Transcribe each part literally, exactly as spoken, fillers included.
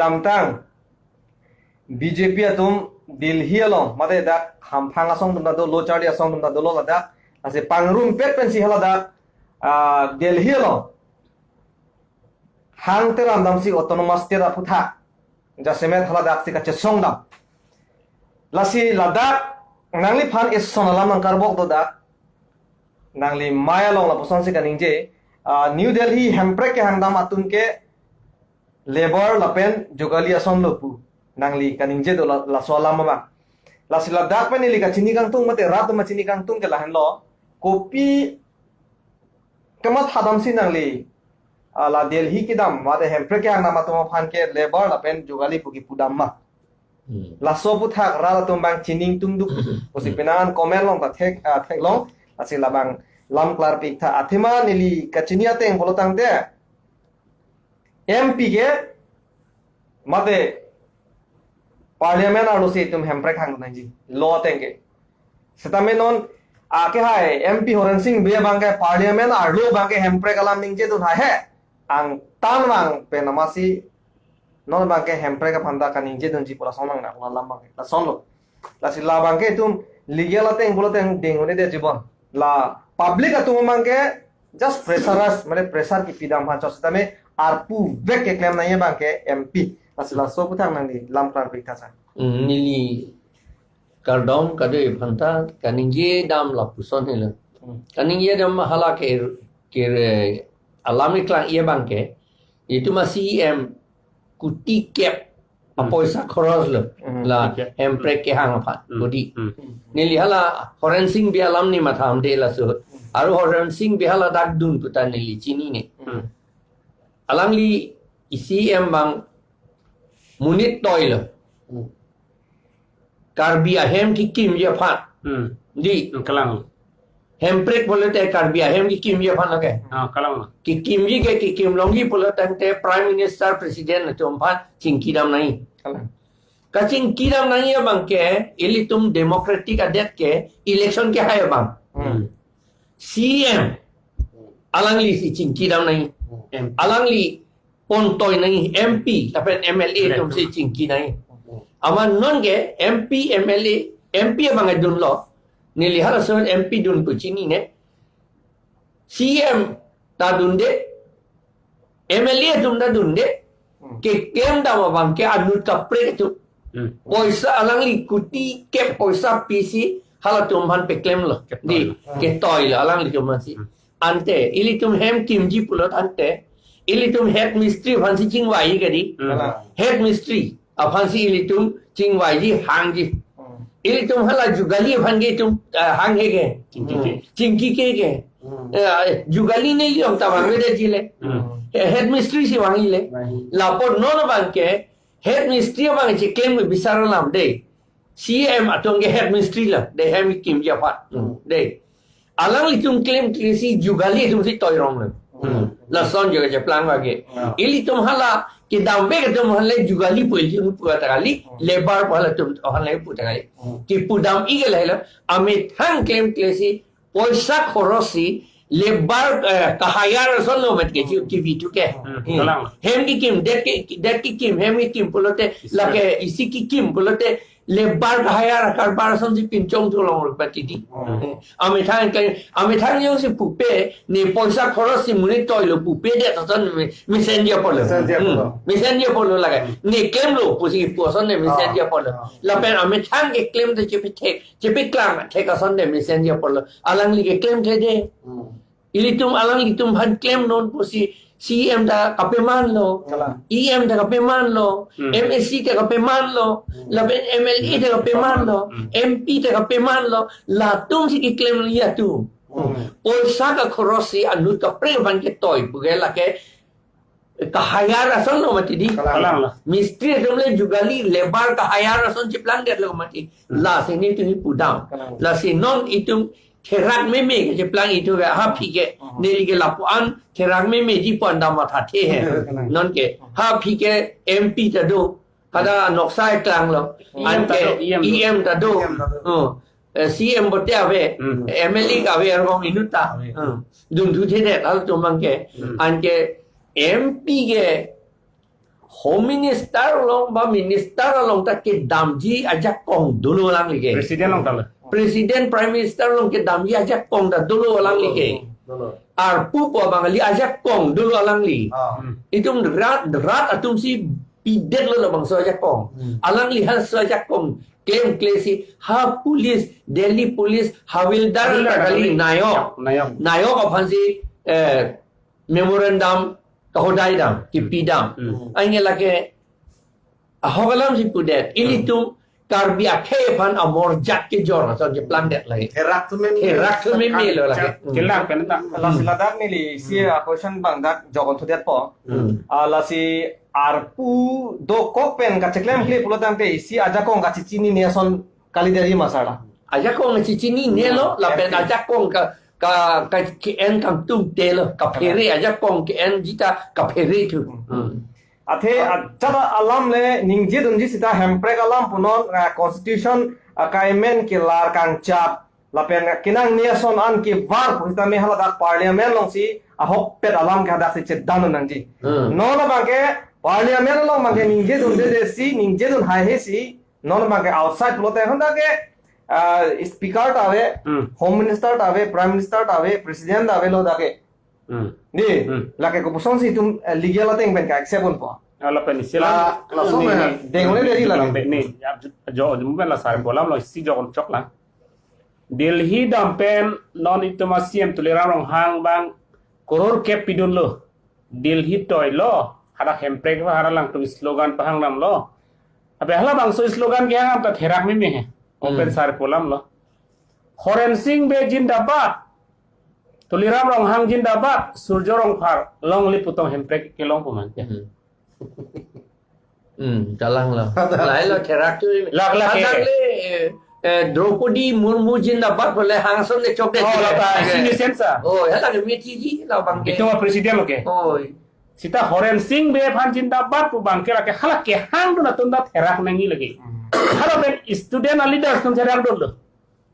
Amtang B J P atum Delhi along, mate dak hamphang asong atum ta dolo, charli asong atum ta dolo ladak. Lasi pangrumpet pensi haladak, ah, Delhi along hang teram damsi autonomous state aphuthak jasemet haladak si kachesong dam. Lasi ladak nangliphan ison alam nangkarbok dodak. Nangli mei along lapuson si kaningje, ah, New Delhi hemprek kehang dam atum ke labour lapen jogali asonlo pu nangli kaningje do la-, laso alam abang. Lasi ladak pen neli kachini kangtung mate rat atum kachini kangtung ke lahenlo. Kopi kamatha damsi nangli, ah, la Delhi kedam mate hemprek kehang dam atum aphan ke labour lapen jogali pu kepudam ma? Hmm. Laso aphuthak rat atum abang chini ingtungduk. Pusi penang an comment along ta thek, ah, theklong. Lasi labang lam klarpik tha. Athema neli kachini ateng pulo tangte M P ke mate Parliament arlo si itum hemprek hang nangji, law ateng ke. Setame non, ah, kehai M P Horen Sing Bey abang ke Parliament arlo abang ke hemprek alam ningje dun hai he. Angtan vang pen amatsi non abang ke hemprek aphan ta kaningje dunji pu lason nang, nang alam abang ke lasonlo. Lasi labang ke itum legal ateng pulo tangte ding un-e det jibon. La public atum abang ke just pressurize, mane pressure kepidam aphan chot setame arpu vek keklem nangji abang ke M P. Lasi laso aphuthak nangli lam klarpik tha sa. Hmm, neli kardom kadokave aphanta kaningje dam lapuson helo. Hmm. Kaningje dam hala ke, ke alam iklang-i abang ke, itum a-C E M kuti kep apoisa khoros lo. Hmm. La, kuti kep, hemprek kehang aphan. Hmm. Kodi. Hmm. Neli hala Horen Sing Bey alam neli mathadamde laso. Aru Horen Sing Bey haladak dun pu ta neli chinine. Hmm. Alangli C E M abang monit toi lo. Hmm. Karbi ahem kekimji aphan. Hmm. Di. Hmm, kalang. Hemprek pulote Karbi ahem kekimji aphan lo ke. Ah, kalang. Kekimji ke kekim longji pulo tangte Prime Minister, President atum aphan chingki dam nangji. Kalang. Kachingki dam nangji abang ke ilitum democratic adet ke election kehai abang. Hmm. C E M alangli si chingki dam nangji. Hmm. Alangli pon toi nangji, M P lapen M L A atum si chingki nangji. Amat non ke M P, M L A, M P abang dunlo. Neli halaso M P dun pu chinine. C E M ta dunde, M L A atum ta dunde. Hmm. Keklem dam abang ke anut kaprek atum. Hmm. Poisa alangli kuti kep poisa pisi halatum aphan peklem lo. Ketoi. Di, lo. Ketoi lo alanglitum aphansi. Hmm. Ante, ilitum hem kimji pulo tangte, ilitum head mistri aphansi chingvai kedi. Hmm. Head mistri aphansi ilitum chingvaiji, hangji. Hmm. Ilitum hala jogali aphan ke itum, ah, hang he ke. Chingki ke. Hmm. Chingki ke ke. Hmm. Eh, jogali neli ong ta vangvedet ji le. Hmm. Eh, head mistri si vangji le. Vangji. Lapu non abang ke, head mistri abang chiklem bisar alam de. C E M atum ke head mistri lo, de hem kimji aphan. Hmm. De. Alanglitum klemkle si jogali atum si toi rong lo. Hmm. Lason jo kacheplang abang ke. Ya. Ilitum hala kedamvek atum aphan le jogali pu ilitum pu ta kali, hmm, labour pu halatum aphan le pu ta kali. Hmm. Kepudam-i ke lahelo, amethang klemkle si poisa khoros si labour, eh, kahire asonlo mat ke, hmm, kivi thu ke. Hmm, hmm, kalang. Hem kekim, det ke, det kekim, hem kekim pulote, lake isi kekim pulote, labour kahire karbar asonsi pinchong thu longlo pati di. Hmm. Eh, amethang ke, amethang jongsi pupe, ne poisa khoros si monit toi lo pupedet ason me-, mesenji apotlo. Mesenji apotlo. Hmm. Mesenji apotlo lake. Ne klemlo pusi pu ason ne mesenji apotlo. Ah. Lapen amethang keklem te chepethek, chepeklang thek ason ne mesenji apotlo. Alangli keklem thekde. Hmm. Ilitum alanglitum aphan klem non pusi C E M ta kapemanlo. Kalang. E M ta kapemanlo. Hmm. M A C ta kapemanlo. Hmm. Lapen M L A ta kapemanlo. Hmm. M P ta kapemanlo. Latum si keklem liya tu. Hmm. Poisa kakhoros si anut kaprek aphan ketoi pu ke lake kahire asonlo mati di. Kalang. Kalang lo. Mistri atum le jogali labour kahire ason chiplangdetlo mati. Hmm. Lasi nelitum pudam. Kalang. Lasi non itum therak meme kacheplang itum ke ha aphi ke. Hmm. Neli ke lapu-an therak memeji pu an ta mathathe he. Kalang. Non ke ha aphi ke M P ta do. Kada noksa eklanglo. Hmm. Anke E M ta do. E M ta do. E M ta do. Hmm. Eh, C E M bote ave, hmm, M L A ke ave, arong inut ta. Ave. Hmm. Dun thu thedet, halatum abang ke. Hmm. Anke M P ke Home Minister along ba Minister along ta kedamji ajakong dolo alangli ke. President along ta lo. President, Prime Minister along kedamji ajakong ta dolo alangli ke. Dolo. Arpu pu abang kali ajakong dolo alangli. Ah. Hmm. Itum rat, rat atum si pidetlo labangso ajakong. Hmm. Alangli halaso ajakong klemkle si ha police, Delhi police, hawildar, hawildar ta kali, kali. Nayok. Nayok. Nayok aphan si, eh, memorandum kahodai dam, kipidam. Hmm. Anke lake ahok alam si pudet. Hmm. Ilitum Karbi akhei aphan amorjak kejor ason keplang det lake. Therak atum meme. Therak atum meme lo lake. Kelang pen ta. Lasi ladak neli isi, hmm, ah, question abang dak jokon thudetpo. Hmm. Ah, lasi arpu dokok pen kacheklemkle pulo tangte isi ajakong kachechinine ason kalidet ma sir la. Ajakong kachechinine lo, hmm, lapen, okay, ajakong ka, ka, ka, ke-en kangtung te lo, kaphere, ajakong ke-enji ta kaphere thu. Hmm. Athe, ah, ajat alam le ningjedunji seta hemprek alam punon, ah, constitution, ah, kaimen kelar kangchap lapen kenangne ason an kevar pusitame haladak parliament alongsi ahokpet alam ke hadak si chedan nangji. Hmm. Non abang ke parliament along abang ke ningjedunde si, ningjedun haihe si, non abang ke outside pulote honda ke, ah, speaker ta ave, hmm, home minister ta ave, prime minister ta ave, president ta avelo dak ke. Hmm. Di, hmm, lake kopuson si itum, eh, legal ateng pen ka-accept unpo. Ala pen isi la, la, laso ni, mena, ni, deng le deri la. Ni, ya, jo, jo, mungkin la sar bolam lo, isi jokon chok la. Delhi dam pen non itum a-C M Tuliram Ronghang abang koror kep pidunlo. Delhi toilo, hadak hemprek ba hara langtum slogan pahang damlo. Abe halabangso slogan kehang ta therak meme he. Open, hmm, sar bolam lo. Horen Sing Bey jindabad. Tuliram Ronghang jindabad, Surjo Rongphar, longle pu tong hemprek kelong pu man ke. Hmm. Hmm, kalang lo. Lahai lo therak tu. Lak, lak, hadak eh, le, eh, eh, Draupadi Murmu jindabad pule hangson le chok de. Oh, la ta, isi mesen sa. Oh, ya lagi meti ji lo abang ke. Itum a-president lo ke. Oh. Seta Horen Sing Bey aphan jindabad pu abang ke lake hala kehangdun atum ta therak nangji lake. Hmm. Hala pen student a-leaders atum therak dunlo.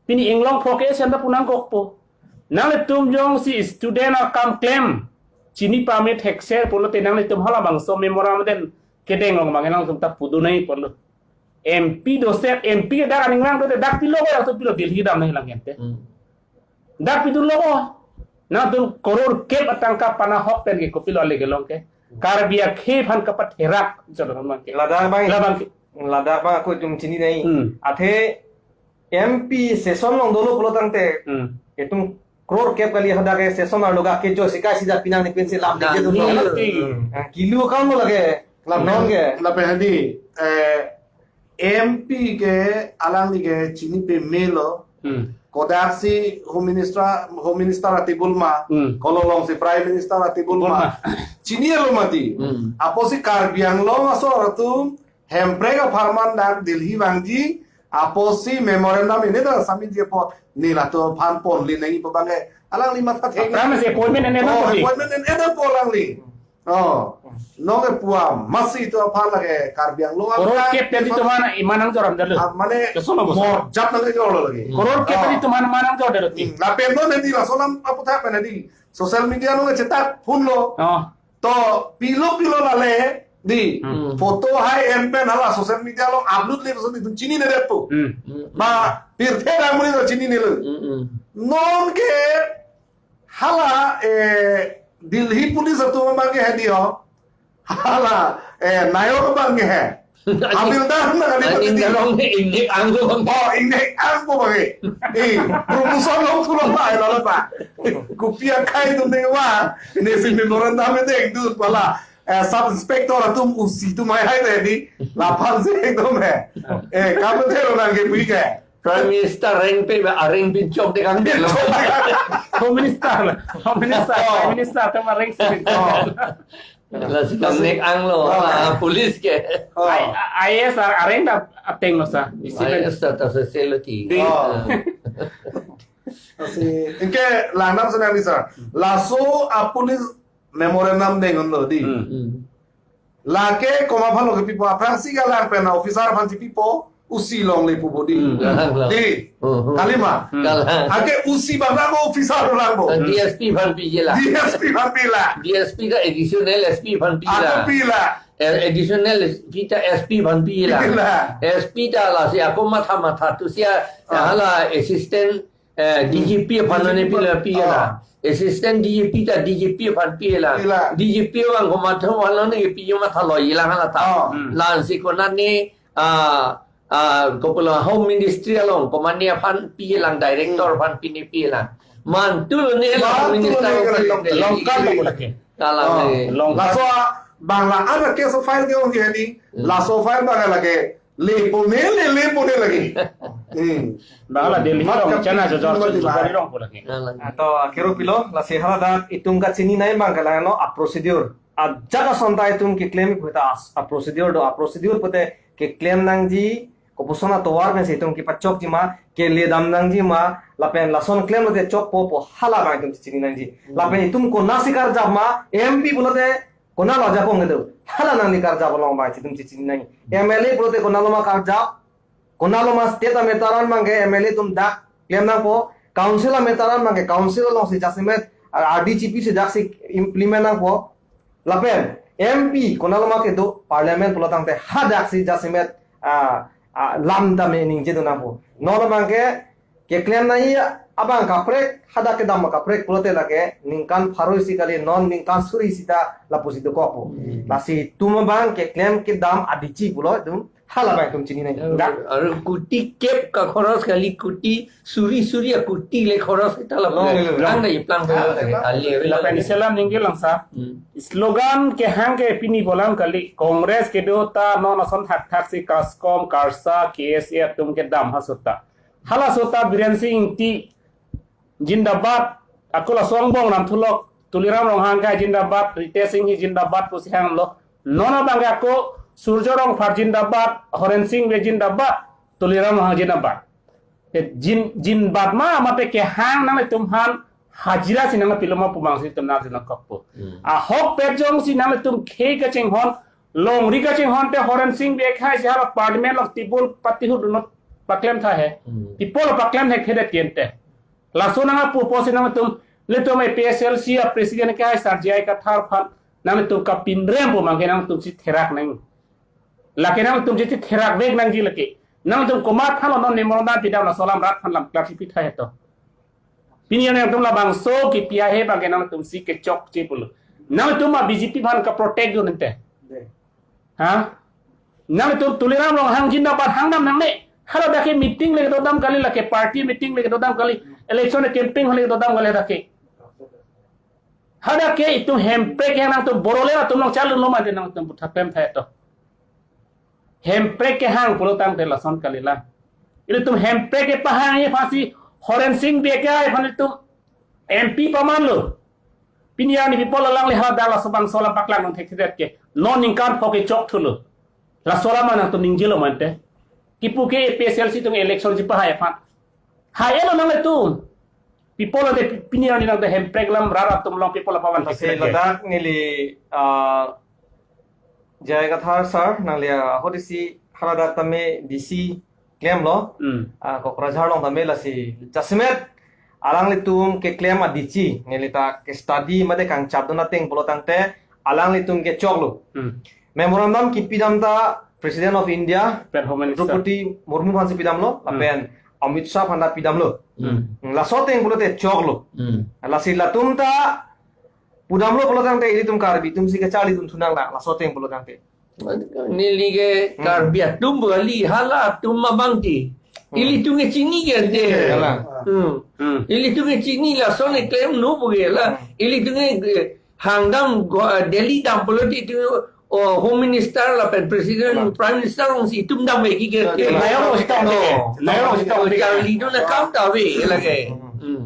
Pini inglong pho ke esen ta pu nangkokpo. Nanglitum jongsi student akam klem chini pame thekser pulote nanglitum halabangso memorandum den kedeng along abang nangtum ta pudun nangji pulo. M P doset, M P ke dak aning rang dote dak pilo ko, dak tu pilo Delhi dam nangji lang ente. Hmm. Dak pidunlo ko. Nangtum koror kep atangka panahok pen ke kopilo ale kelong ke. Karbi akhei aphan kapatherak jodon abang ke. Ladak abang. Labang ke. Ladak abang ako itum chini nai. Hmm. Athe M P session along dolo pulo tangte. Hmm. Itum koror kep kali hadak ke session arlo ga ke jo sikai sida pinang ni pensi lam. Nah, dikit tu. Ni lo. Hmm. Ah, kilo kam lo lake. Lam non ke. Lapen hadi, eh, M P ke alangli ke chini pamelo. Hmm. Kodaksi Home Minister, Home Minister a-table ma. Hmm. Kolo alongsi Prime Minister a-table ma. Table ma. Chinilo mati. Hmm. Apotsi Karbi Anglong asor atum hemprek apharman dak Delhi vangji, apotsi memorandum ini dak submit ji apot, ne latum aphan ponle nangji pu abang ke alangli matha thek. Aphrang si appointment en-e, oh, nangpo di. Appointment en-e nangpo alangli. Oh, nonke pu amatsi itum aphan lake Karbi Anglong koror kep tadi teman iman nangjor damdetlo. Ah, mane, laso lo bosa. Morjak nangjorlo lake. Koror kep tadi, oh, teman iman nangjor damdetlo. Hmm, lapen non nedi laso alam aputhak pen nedi social media along chetak phone lo. Oh. To pilo pilo lale di. Hmm. Photo hai en pen hala social media along upload le, laso itum chininedetpo. Hmm. Ba pirthe damri to chininelo. Hmm, hmm. Nonke hala, eh, Delhi police atum abang ke hadi ho. Hala, eh, nayok abang ke he. Hawildar na kali. Ani pati darong ne ingnek angko abang. Oh, ingnek angko abang ke. Eh, promotion long thu long ba, eh, lalo ba. Kopi akhei atum deng ba. Nesi memorandum me deng tu pala. Eh, sub inspector atum, O C atum hai hai dei di. Laphan si ekdom he. Eh, kamu thero nang ke bui ke. Prime Minister rengpe ba, areng pinchok de kang de lo. Home Minister, Home Minister, oh, Prime Minister, tama reng si. Oh. Lasi kang nek anglo, oh, ah, police ke. Oh. I-, I A S ar-, areng ta ateng lo sa. Isi pen. I A S ta, ta se, se lo ti. Di. Oh. Lasi, anke langdam senang di sa. Laso a-police memorandum deng unlo di. Hmm. Hmm. Lake komat aphan lo kepipo, aphrangsi galang pen officer aphan si pipo, O C longle pu bodi. Hmm, galang, galang. Di. Hmm, hmm. Kalima. Hmm. Galang. Anke O C abang ko officer langpo. D S P aphan piji la. D S P aphan pi la. D S P ta additional S P aphan pi la. Ako pi la. eh, additional S P ta S P aphan pi lang. Pi lang. S P ta lasi ako matha matha tu sia, ah, hala assistant, eh, D G P aphan ne pi la pi lang. Ah. Assistant D G P ta D G P aphan pi lang. Pi lang. D G P abang komat aphan ne pi matha lo ilang hala ta. Ah. Hmm. Lasi konat ne, ah, ah, kopilo Home Ministry along komat ne aphan pi lang, director, hmm, aphan pi ne pi lang. Mantu lo ne la, mantu lo minister ne, along ke, long term lo lake. Kalang, oh, eh, long term. Laso bang la ada case file ke ong di hadi. Hmm. Laso file bang lake. Lepo ne, le, lepo ne lake. Hmm. Bang la Delhi mat long, kam China jo jo, jo, jo, jo, long po lake. Kalang. Ato akero pilo, lasi hala dak itum kachini nai bang kalang no a procedure. Ajat ason ta itum keklem pu ta as-, a procedure do, a procedure pute keklem nangji, kopuson atovar pensi itum kepachokji ma, kele dam nangji ma, lapen lason klem lote chokpo pu hala bang itum chini nangji. Hmm. Lapen itum konatsi karjap ma, M P pulote konat lo japong kedo. Hala nangli karjap along bang itum chini nangji. M L A pulote konat lo ma karjap, konat lo ma state a-matter an bang ke M L A atum dak klem nangpo, council a-matter an bang ke council alongsi jasemet, ah, R D G P si daksi implement nangpo. Lapen M P konat lo ma kedo parliament pulo tangte hadaksi jasemet, ah, ah, lam tame ningje do nangpo. Non lo bang ke keklem nai abang kaprek, hadak kedam kaprek pulote lake ningkan pharo isi kali, non ningkan suri isi ta lapusi dokokpo. Hmm. Lasi itum abang keklem kedam adichi pulo itum hala bang itum chini nai. Ya, dak. Aru kuti kep ka khoros kali, kuti suri suri a kuti le khoros kita la. Long, long. Plang na iplang. Long, long. Ali, ali. Lapen isi alam ningje lang sa. Hmm. Slogan kehang ke pini bolam kali, Congress kedo ta non ason thakthak si CASCOM, KARSA, K S A atum kedam ha seta. Hala seta Biren Singh Ingti jindabad, ako laso angbong nam thulok, Tuliram Ronghang ke jindabad, Ritesh Singh Ingti jindabad pusi hanglo. Non abang ke ako Surjya Rongphar jindabad, Horen Singh Bey jindabad, Tuliram Ronghang jindabad. Ke jin, jindabad ma mate kehang nanglitum aphan hajira si nangpilo ma pu bang si itum nang si nangkokpo. Hmm. Ahokpet jongsi nanglitum khei kachinghon, longri kachinghon te Horen Singh Bey akhei si hala parliament along table patihut dunot paklem tha he. Hmm. Table paklem thekthedet tien te. Laso nangpupo si nangtum, ilitum A P H L C a president ke hai Sir J I Kathar aphan nangtum kapinrem pu bang ke nangtum si therak nang. Lake nangtum si therak vek nangji lake. Nangtum komat aphan lo non memorandum pidam, laso alam rat aphan lam clarify tha he to. Pini nangtum labangso kipi ahe bang ke nangtum si kechokche pulo. Nangtum ma B J P aphan kaprotect dun ente. Ha? Nangtum Tuliram Ronghang jindabad hang dam nangne. Hala dak ke meeting le dodam kali, lake party meeting le dodam kali. Election campaign le dodam kali dak ke. Hadak ke itum hemprek yang nangtum borole atum long chalun lo mate nangtum puthak klem tha to. Hemprek kehang pulo tangte lason kali lang. Ilitum hemprek kepahang aphansi Horen Singh Bey ke aphan itum M P pamanlo. Pini arni people alangli hala dak laso bangso alam paklang nang thekthedet ke. Non ningkan pho kechok thulo. Laso alam nangtum ningjelo mante. Kipu ke A P H L C atum election si pahai aphan. Hai elo nanglitum. People ate pini arni nangte hemprek alam rat atum along people apawan. Lasi thekthedet ke. Ladak neli, ah, J I Kathar sir, nangli, ah, ahut isi hala dak tame D C klemlo. Hmm. Ah, Kokrajhar along tame lasi jasemet alanglitum keklem adichi, neli ta ke study mate kangchap dun ateng pulo tangte alanglitum kechoklo. Hmm. Memorandum kipidam ta President of India, pen Home Minister Draupadi Murmu aphansi pidamlo, hmm, lapen Amit Shah aphan ta pidamlo. Hmm. Hmm, laso ateng pulote choklo. Hmm. Lasi latum ta pudamlo pulo tangte ilitum Karbi atum si kacharli dun thu nang la, laso ateng pulo tangte. Neli ke, hmm, Karbi atum pu kali, hala atum abang ti. Hmm. Ilitum ke chini ke ante. Hala. Hmm. Hmm. Ilitum ke chini, lason keklem nu pu ke la. Hmm. Ilitum ke hang dam go, eh, Delhi dam pulo ti tu, oh, Home Minister lapen President, hmm, Prime Minister alongsi itum dam ke ke. Hala. Nayong lo sitong ke. Oh. Nayong lo sitong ke. Charli dun akam ta ave lake. Hmm. Hmm.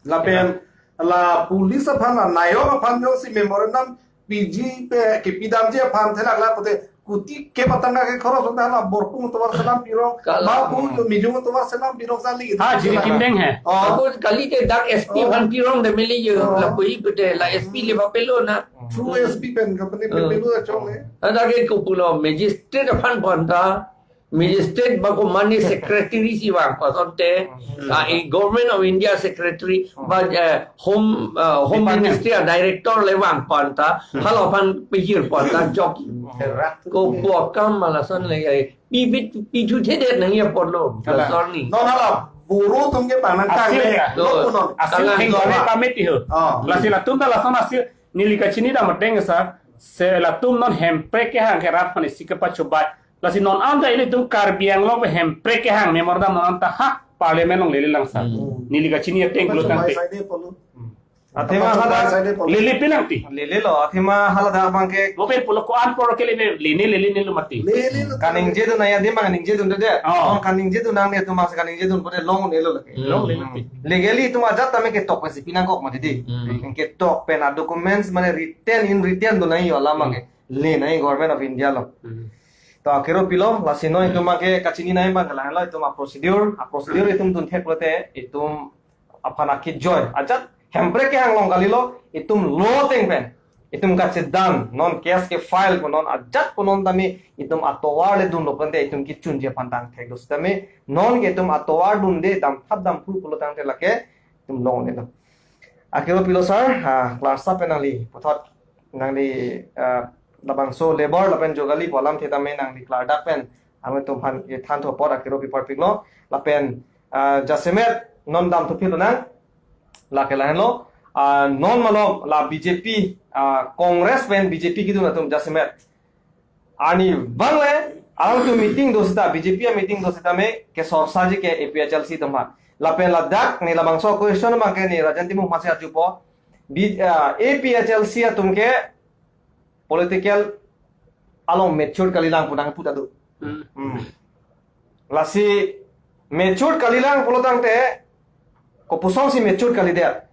Lapen la police aphan, la nayok aphan jongsi memorandum piji pe kepidamji aphan therak la pute kuti kep atangka ke khoros hote hala Borpung atovar selam pirong, kalang, ba pu Mijung atovar selam pirong sali. Ha, jiri kimdeng he. Oh. Ako kali te dak S P, oh, aphan pirong de meli yo, oh, la pui pute la S P le ba pelo na. True S P pen company, oh, pe pelo chong le. Ada ke ko pulo magistrate aphan bonta. Minister ba ko mane secretary si vang pas onte, ah, i Government of India secretary, ba, eh, Home, eh, Home Department. Ministry a director le vang pon ta, hala aphan pihir pon ta jok. Therak. Ko puakam ma lason le, eh, pi, pi, pi thu thedet nangji apotlo, Hala. Lason ni. Non hala, buru atum ke panang Asil tang le. Ya. Lo punon. Asil Kalang theng doa. Kami pame ti ho. Oh. Lasi latum ta lason asil neli kachini dam ateng sir. Se latum non Hemprek kehang ke rat aphan isi kepachobai. Lasi non anta ilitum Karbi Anglong pen Hemprek kehang memorandum non anta ha Parliament along lele lang sir. Hmm. Neli kachini ateng pulo tangte. Pachobai side pulo. Athema Pachobai hala side pulo. Lele pinang ti. Lele lo, athema hala dak abang ke. Lo pen pulo ko-an por ke lele, lele, lele, lele mati. Lele lo. Kaningje dun naya di mang kaningje dun de. Oh. Oh, kaningje dun nang ni atum mas kaningje dun pode long ne lo lake. Hmm. Long lele pi. Legally atum ajat tame ketok pen si pinangkok mati di. Hmm. Ketok pen a documents mane written in written dun nai yo alam abang ke. Hmm. Le nai Government of India lo. Hmm. To akero pilo, lasi non itum abang ke kachini nai abang ke lahenlo itum a procedure, a procedure itum dun thek lote, itum aphan akejoi. Ajat Hemprek kehang along kalilo, itum law ateng pen. Itum kachedam, non case ke file ko non ajat ko non tame, itum atovar le dunlo pente, itum kechunji aphan tang thek do sitame, non ke itum atovar dunde, damthap damthu pulo tangte lake, itum long ne lo. Akero pilo sir, ha, klarsa pen nangli, puthot nangli, ah, labangso labor lapen jogali pu alamthe tame nangli klardak pen, amen itum aphan kethan thu apot akero pi parpiklo, lapen, ah, jasemet non dam thu philo nang, lake lahenlo, ah, non malom la B J P, ah, Congress pen B J P kedun atum jasemet. Ani bang le, alangtum meeting do sita, B J P a meeting do sitame, kesorsaji ke A P H L C atum aphan. Lapen ladak, ne labangso question abang ke ne Rajan Timung masi ajupo. Bi-, ah, A P H L C atum ke political along mature kalilang pu nangpu ta do. Hmm. Hmm. Lasi mature kalilang pulo tangte, kopuson si mature kalidet.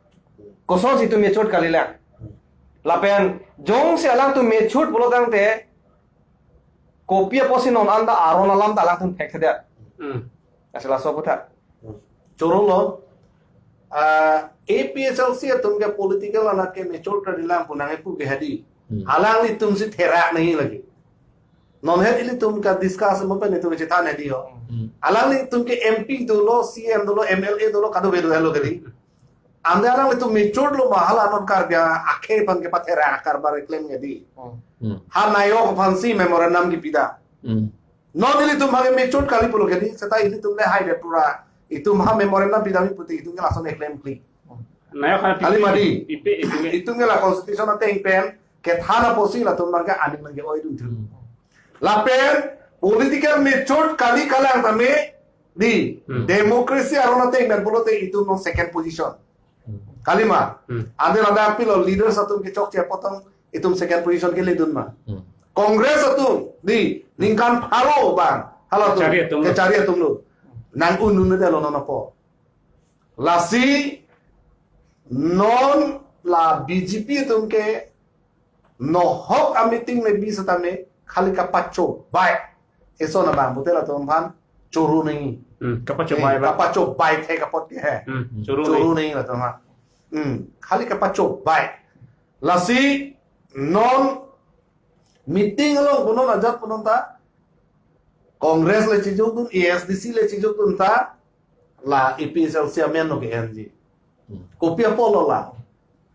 Koson si itum mature kalilang. Lapen jongsi alangtum mature pulo tangte, kopi apotsi non anta aron alam ta alangtum thekthedet. Hmm. Asal laso aphuthak. Choro lo, ah, A P H L C atum ke political anat ke mature kalilang pu nangpu ke hadi. Hmm. Alanglitum si therak nangji lake. Non het ilitum ka discuss mo pen itum chethan hadi ho. Hmm. Alanglitum ke M P dolo, C M dolo, M L A dolo, kadokave do helo kali. Ante alanglitum mature lo ma hala non Karbi akhei aphan kepatherak karbar keklem hadi. Hmm. Hmm. Ha nayok aphan si memorandum kepi dam. Hmm. Non ilitum ha ke mature kali pulo hadi, seta ilitum le hai de pura. Itum ha memorandum pidam pute itum ke lason keklem kli. Nayok ha Kali mati. Ipe, itum ke. Itum ke la constitution ateng pen, kethan apotsi latum abang ke aning nang ke-oi dun thu. Hmm. Lapen, political mature kali kalang tame, di, Hmm. democracy aron ateng pen pulote itum non second position. Hmm. Kali ma, Hmm. ante ladak pilo leaders atum kechokche apot tong itum second position keledun ma. Hmm. Congress atum, di, ningkan pharo abang, halatum, Kachari atum lo. kachari atum lo. Nang un un de lo non apot. Lasi non la B J P atum ke nohok a meeting le bi setame khali kapachobai. Eson abang pute latum aphan choro nangji. Hmm, kapachobai Eh, ba. Kapachobai the kapot ke he. Hmm, choro Choro nangji. nangji latum aphan. Hmm, khali kapachobai. Lasi non meeting along punon ajat punon ta Congress le chejok dun, A S D C le chejok dun ta, la A P H L C amen lo ke-enji. Hmm. Kopi apotlo la.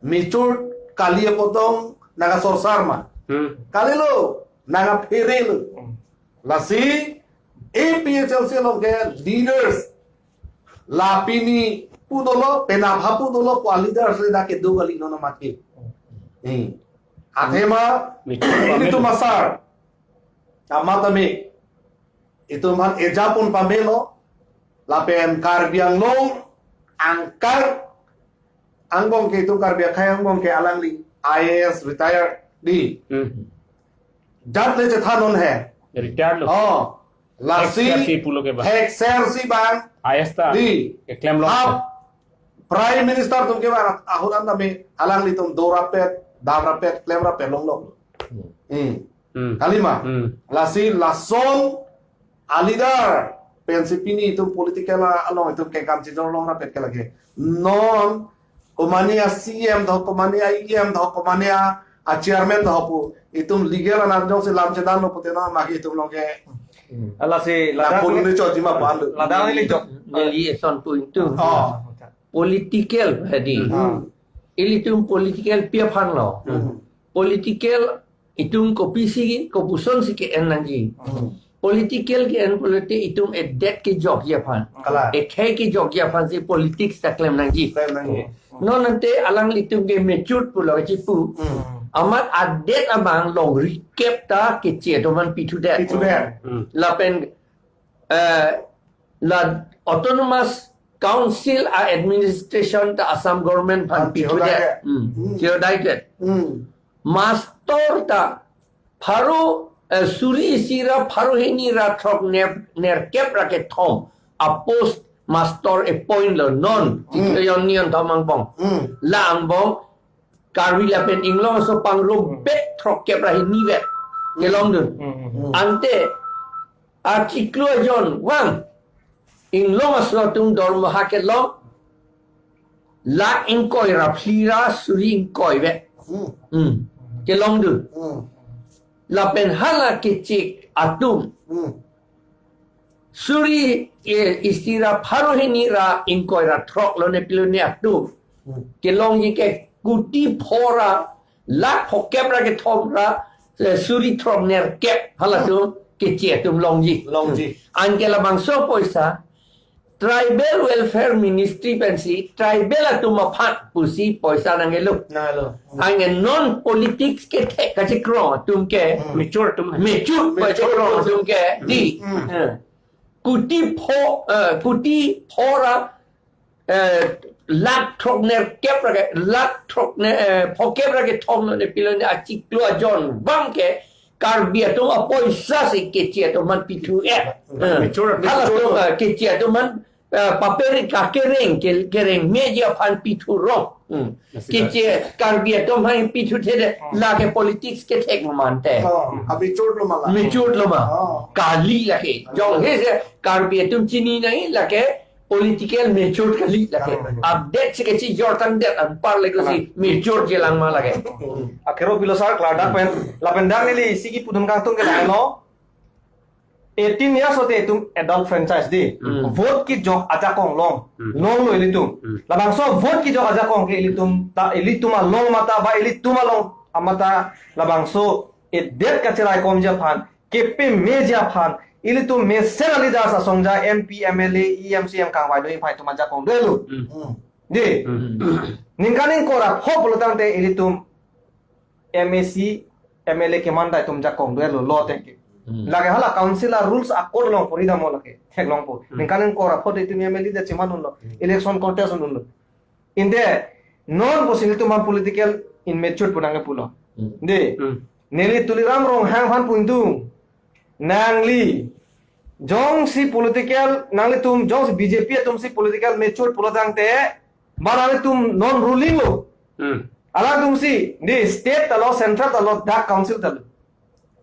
Mature kali apot tong nangkasorsar ma. Hmm. Kalilo, nangkaphere lo. Hmm. Lasi A P H L C along ke leaders. La pini pu dolo, penap ha pu dolo, pu a leaders le dak kedo kali non amat ke. Hmm. Athema, Mature ini tu amen. Masar. Amat ami. Itum aphan eja pon pamelo. Lapen Karbi Anglong angkang angbong ke itum Karbi akhei angbong ke alangli I A S retired di. Hmm. Jat le chethan non he. Retired lo. Oh. Lasi Exer si pulo ke ba. Exer si bang. I A S ta. Di. Keklem lo. Hap. Prime Minister atum ke bang ahut an tame alanglitum dorapet, damrapet, klemrapet longlok. Hmm. Hmm. Hmm. Kali ma. Hmm. Lasi lason a leader pensi pini itum political along itum kengkam chidor longrapet ke lake. Non komane a C M do, komane a E M do, komane a, a chairman do pu. Itum legal anat jongsi lam chedanlo pute non maki itum along ke. Hmm. Alasi ladak pun ni chot jima pan tu. Ladak neli jok. Neli eson pu ingtung. Oh. Political hadi. Hmm. Ilitum political pi aphan lo. Hmm. Political itum kopisi, kopusonsi ke-en nangji. Hmm. Political ke-en pulote itum edet kejokji aphan. Kalang. Ekhei kejokji aphansi politics ta klem nangji. Klem nangji. Non ante alanglitum ke matured pulo kachipu. Hmm. Amat adet abang longri kep ta keche atum aphan pithudet. Pithudet. Hmm. Lapen, eh, la Autonomous Council a-administration ta Assam government aphan pithudet. Chihodai ke. Hmm. Hmm. Chihodai ke. Hmm. Master ta pharo, eh, suri isi ra pharo hini ra throk ner-, nerkep ra kethom a-post master appoint lo non. Hmm. Chiklo jonni anthom angbong. Hmm. La angbong Karbi lapen Inglong aso pangrobet throk kep ra hini vet. Hmm. Kelongdun. Hmm, hmm, hmm. Ante achiklo ajon vang Inglong aso atum dormoha kelong lakh ingkoi ra phli ra suri ingkoi vet. Hmm. Hmm. Kelongdun. Hmm. Lapen hala keche atum. Hmm. Suri, eh, isi ra pharo hini ra ingkoi ra throk lone pilone atum. Hmm. Kelongji ke kuti pho ra lakh phokep ra kethom ra, eh, suri throk nerkep halatum keche atum longji. Longji. Anke labangso poisa Tribal Welfare Ministry pensi tribal atum aphan pusi poisa nangkelo. Nangkelo. Anke non politics kethek kachekroi atum ke. Hmm. Matured atum. Matured, matured kachekroi atum ke. Di. Hmm. Eh. Kuti pho, eh, kuti pho ra, eh, lakh throk nerkep ra ke, lakh throk ne, eh, phokep ra kethom lone pilone achiklo ajon vang ke Karbi atum apoisa si keche atum aphan pithu eh. Hmm. Eh, matured, halatum, matured. Eh, keche atum aphan, eh, paper kakereng, ke-, kereng meji aphan pithu rong. Hmm. Yes, sir. Keche Karbi atum aphan pithuthedet, hmm, lake politics kethek mante. Oh, a-matured lo ma la. Matured lo ma. Oh. Kali lake. Jongsi Karbi atum chini nangji lake political matured kali lake. Kali lake. Update si kechijor tangdet anpar lake si, ah, matured jilang ma lake. Akhero pilo sar klardak pen, lapen dak neli isi kipudun kangtung ke lahenlo. Eighteen years ote itum adult franchise di. Hmm. Vote kejok ajakong long. Hmm. Longlo ilitum. Hmm. Labangso vote kejok ajakong ke ilitum ta, ilitum along mata ba ilitum along amata labangso edet kacheraikomji aphan, kepemeji aphan, ilitum mesen a-leaders asong ja M P, M L A, E M, C M kangvai do iphai atum ajakong dolo. Hmm. Hmm. Di. Hmm. Ningkan ingkoi ra pho pulo tangte ilitum M A C, M L A keman dai atum jakong dolo lo teke. Hmm. Lake hala council a-rules a-code along pori damlo lake. Theklongpo. Hmm. Ningkan ingkoi ra pho te itum M L A de cheman unlo. Hmm. Election contest unlo. Ante non pusi nelitum political immature pu nangkepulo. Hmm. Di. Hmm. Neli Tuliram Ronghang aphan pu ingtung. Nangli jongsi political, nanglitum jongsi B J P atum si political matured pulo tangte, ba nanglitum non ruling lo. Hmm. Alangtum si, di state ta lo, central ta lo, dak council ta lo.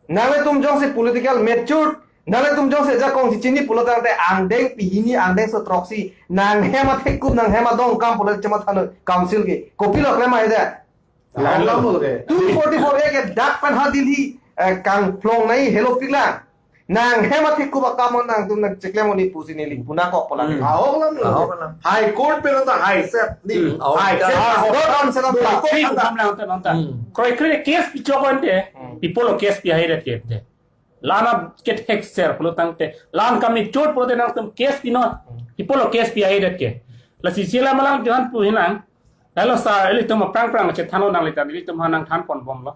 Nanglitum jongsi political matured, nanglitum jongsi ajakong si chini pulo tangte angdeng pini hini angdengso throksi, nanghem athekup, nanghem adong kam pulo chematha non council ke. Kopilo klem aida. Lang lang lo ke. Two forty-four A ke dak pen ha Delhi, eh, kangplong nai helo piklang. Nanghem athekup akam nangtum nangcheklem oni pusi neli puna kok pola. Hmm. Ahok lang lo. Ahok lang. High Court pen ta high set ni. Hmm, ahok. High set. Ah, ahok. Ahok lang selam. Ahok. Ahok. Ahok. Hmm. Kroikre case pichok ante. Hmm. Pi apotlo case pi haidet ke te. Lana kethek ser pulo tangte. Lan kami chot pulote nangtum case pinon. Pi apotlo case pi haidet ke. Lasi sila malang Johan pu hinang. Lalo sa ilitum aphrang phrang chethanlo nanglitum, ilitum aphan nangthanponbomlo.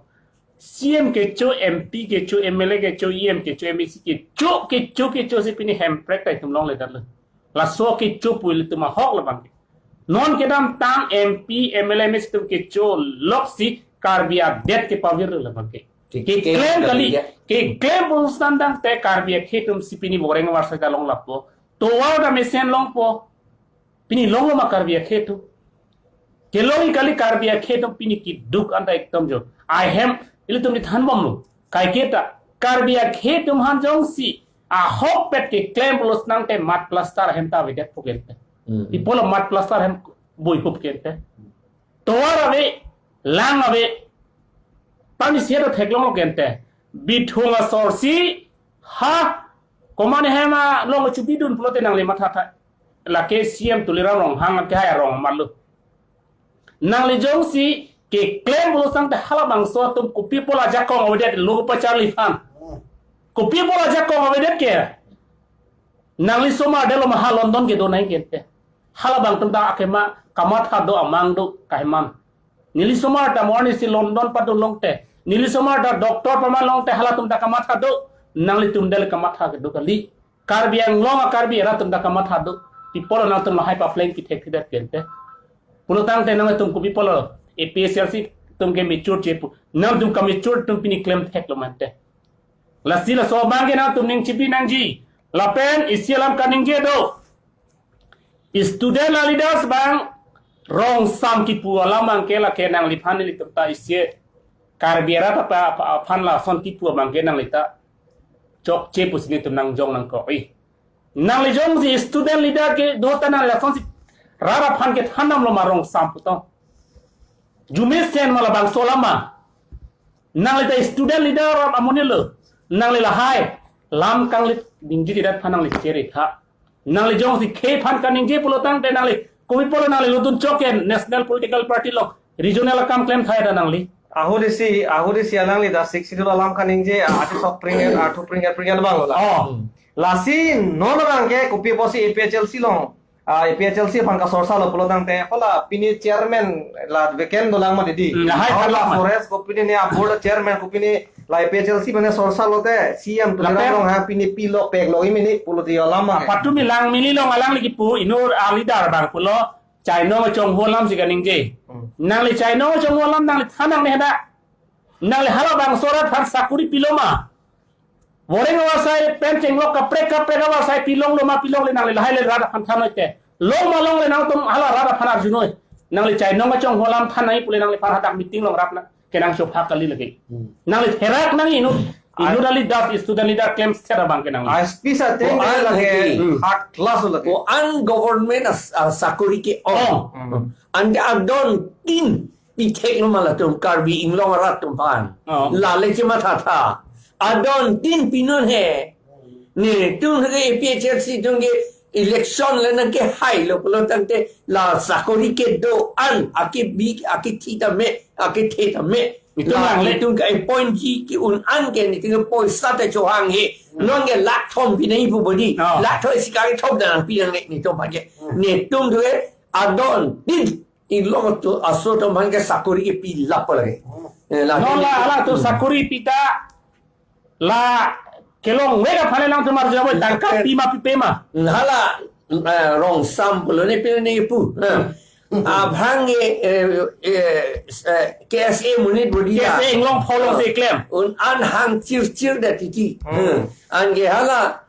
C M kecho, M P kecho, M L A kecho, E M kecho, M A C kecho, kecho, kecho si pini hemprek ta itum longledetlo. Laso kecho pu ilitum ahok labang ke. Non kedamtang M P, M L A, M A C atum kecho loksi Karbi adet kepavirlo labang ke. Ke, keklem kali, keklem pusitang tangte Karbi akhei atum si pini boreng varsai ta long lapo. Tovar ta mesen longpo. Pini longlo ma Karbi akhei atum. Kelong kali Karbi akhei atum pini keduk anta ekdom jo. Ahem, ilitum neli thanbomlo. Kaike ta Karbi akhei atum aphan jongsi ahokpet keklem pulo tangte mud plaster ahem ta avedetpo kente. Hmm. Pi apotlo mud plaster ahem boihup kente. Tovar ave, lang ave. Pani siedo theklonglo kente. Bithung asor si ha Komat hema long chubidun pulote nangli mathatha. Lake C M Tuliram Ronghang ke hai arong amarlo. Nangli jongsi keklem pulo tangte halabangso atum kopi apot ajakong avedet lo pacharli aphan. Kopi apot ajakong avedet ke. Nangli somar delo ma ha London kedo nangji ke. Halabang atum ta akema kamatha do amang do kaheman. Neli somar ta mo arnisi London padun longte, neli somar ta doctor paman longte halatum ta kamatha do, nanglitum del kamatha kedo kali. Karbi Anglong a Karbi arat atum ta kamatha do. Pi apotlo nangtum lahai papleng kithek thidet pen te. Pulo tangte nangtum kopi apotlo A P H L C atum ke mature chepu. Nangtum kamature atum pini klem theklo mante. Lasi laso abang ke nangtum ning chipi nangji. Lapen isi alam kaningje do. Student leaders abang rong sam kipu alam abang ke lake nangliphan nelitum ta isi Karbi arat apa, apa aphan lason kipu abang ke nanglita chokche pusi nelitum nangjong nangkok-i. Nangli jongsi student leader kedo ta nangli lasonsi rat aphan kethan damlo ma rong sam pu tong. Arjumesen ma labangso alam ma. Nangli ta student leader ram amonit lo. Nangli lahai lam kanglit ningje det aphan nangli chere tha. Nangli jongsi khei aphan kaningje pulo tangte nangli kopi apotlo nangli lutdun chok ke national political party along regional akam klem thai ta nangli. Ahut isi, ahut isi alangli ta Sixth Schedule alam kaningje, a, ati sok pringet, athu pringet, pringet abang lo la. Oh. Lasi non abang ke kopi apotsi A P H L C along, a, A P H L C aphan kasorsarlo pulo tangte, hala pini chairman la vacant dolang ma didi. Hmm, lahai hala thanlo ma. Forest kopine ne a board chairman kopine la A P H L C mane sorsarlote, C M Tuliram Ronghang pini pilo peklo imini pulo di alam ma. Patumi Langmili along alangli kipu inut a leader abang pulo, chainong chonghu alamsi kaningje. Hmm. Nangli chainong chonghu alam nangli than nangne hadak. Nangli halabangso arat aphan sakori pilo ma. Voreng avarsai pen chenglok kaprek kaprek avarsai pilonglo ma pilongle nangli lahai le rat aphan than noi te. Long ma longle nangtum hala rat aphan arjunoi. Nangli chainong chonghu alam than nangji pule nangliphan hadak meeting along rat na kenang chopha kali lake. Hmm. Nangli therak nangji inut, inut a leader, student leader klemset abang ke nangli. S P sa teng ko-an lake, hati. Hmm. Hard class lake. Ko-an government as, a, sakori ke-ong. Oh. Hmm. Anke adon tin pitheklo ma latum Karbi Anglong arat atum aphan. Oh. Lale chemathatha. Adon tin pinon he. Netum ke A P H L C atum ke election le nangkehailo pulo tangte la sakori kedo-an akebi akethi tame akethe tame. Netum la nangle. Netum ke appointee ke-un-an ke netum ke poisa ta chohang he. Hmm. Non ke lakh thom pi nangji pu bodi. Oh. Lakh thom isi kali thom ta nangpi nangne netum aphan ke. Hmm. Netum tu ke adon tin Inglong atum aso atum aphan ke sakori kepi lapo lake. Eh, la non la halatum sakori pi ta la kelongvek aphan le nangtum arju oi tangka pi ma pipe ma. Hala, eh, rong sam pulo ne pilo ne pu. Eh. Abang ke, eh, eh, eh, K S A monit bodi la. K S A Anglong pholong si klem. Un-an hang chirchir da titi. Hmm. Eh. Anke hala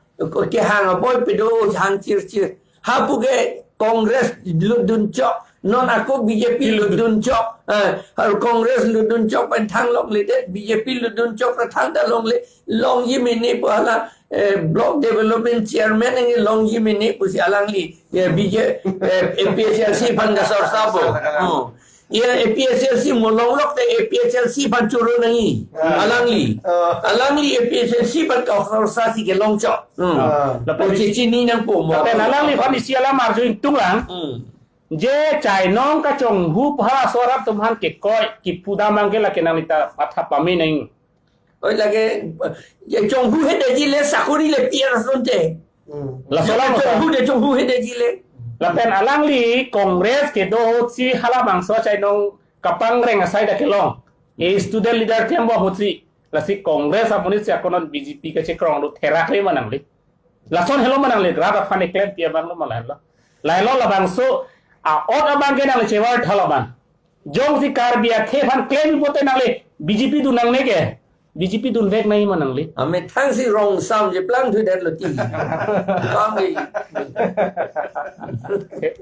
kehang apoi pedo hang chirchir. Hapu ke Congress lutdun chok, non ako B J P lutdun chok. Eh, hal Congress lutdun chok pen thang longle det, B J P lutdun chok ra thang ta longle, longji mene pu hala, eh, block development chairman nge longji mene pusi alangli, eh, B J, eh, A P H L C aphan kasorsa po. Oh. Ya, A P H L C mo longlok te A P H L C aphan choro nangji. Ah. Alangli. Ah. Alangli A P H L C aphan kasorsa si kelong chok. Hmm. Ah. Lapen isi chini nangpo mo. Lapen alangliphan isi alam arju ingtung lang. Hmm. Je chainong kachonghu pu halaso arat atum aphan kekoi kipu dam abang ke lake nanglita matha pame nang. Oi lake, eh, chonghu hedeji le sakori le pi ason te. Hmm. Laso alam chonghu de chonghu hedeji le. Lapen alangli Congress kedo ahut si halabangso chainong kapangreng asai ta kelong. E student leader klempo ahut si. Lasi Congress amonit si ako non B J P kachekrong do therak le ma nangli. Lason helo ma nangli rat aphan eklem pi abang lo ma lahelo. Lahelo labangso a-ot abang ke nangli chevar tha labang. Jongsi Karbi akhei aphan klem pote nangli B J P dun nangne ke. B J P dunvek nangji ma nangli. Amethang si rong sam je plang thu det lo ti. Kam di.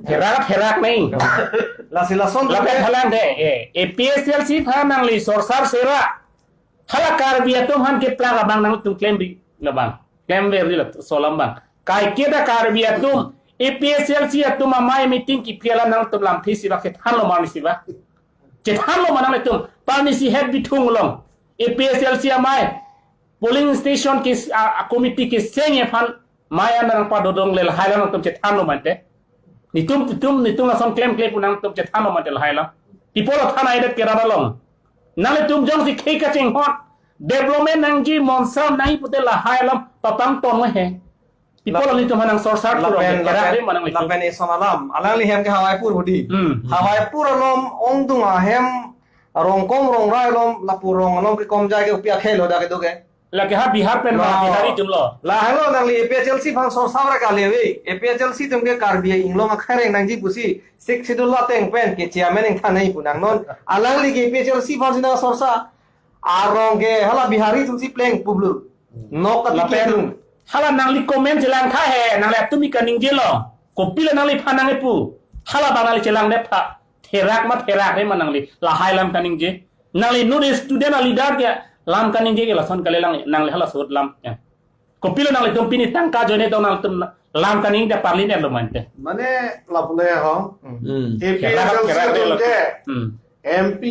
Therak therak nangji. Lasi lason lapen thalang de, eh, A P H L C aphan nangli sorsar sera. Hala Karbi atum aphan keplak abang nangtum klemri labang. Klemverri laso alam abang. Kaike ta Karbi atum, A P H L C atum amei meeting kipi alam nangtum lamthe si ba kethanlo ma arnisi ba. Chethanlo ma nangtum, pa arnisi het bithung long. A P H L C amei polling station ke, a, a committee keseng aphan maya nang padodong le lahai alam nangtum chethanlo mante. Netum, netum, netum lason klemkle pu nangtum chethanlo mante lahai alam. People athana idet ke rara long. Nanglitum jongsi khei kachinghon development nangji, monsam nangji pute lahai alam papangtong he. People Lap- netum hanang sorsar kurang lapen, ke, kerak lapen, rim manang itu. Lapen eson alam. Alangli hem ke Hawaipur hudi. Hmm. Hawaipur alom ongdung ahem rongkong rongrai alom, lapu rong alom ke komjai ke upi akhel hoda ke do ke. Lake ha Bihar pen ma No. Bihari atumlo. Lahelo nangli A P H L C aphan sorsar ra kali ave. A P H L C atum ke Karbi Anglong akhareng nangji pusi Sixth Schedule ateng pen ke chairman ingthanai pu nang non. Alangli ke A P H L C aphan si nang sorsar. Arong ke hala Bihari atum si pleng public. Nok kati Lapen kedung. Hala nangli comment chelang tha he, nangli atum ika ningjelo. Kopilo nangliphan nangpu. Hala ba nangli chelang det tha. Therak ma therak re ma nangli. Lahai alam kaningje. Nangli non student a leader ke alam kaningje ke lason kali lang nangli hala sot alam. Ya. Kopilo nanglitum pini tangka ajoine do nangtum alam kaningje parlin lo mante. Mane lapu le ho. Hmm. Kerak, A P H L C kerak atum lo. Ke. Hmm. M P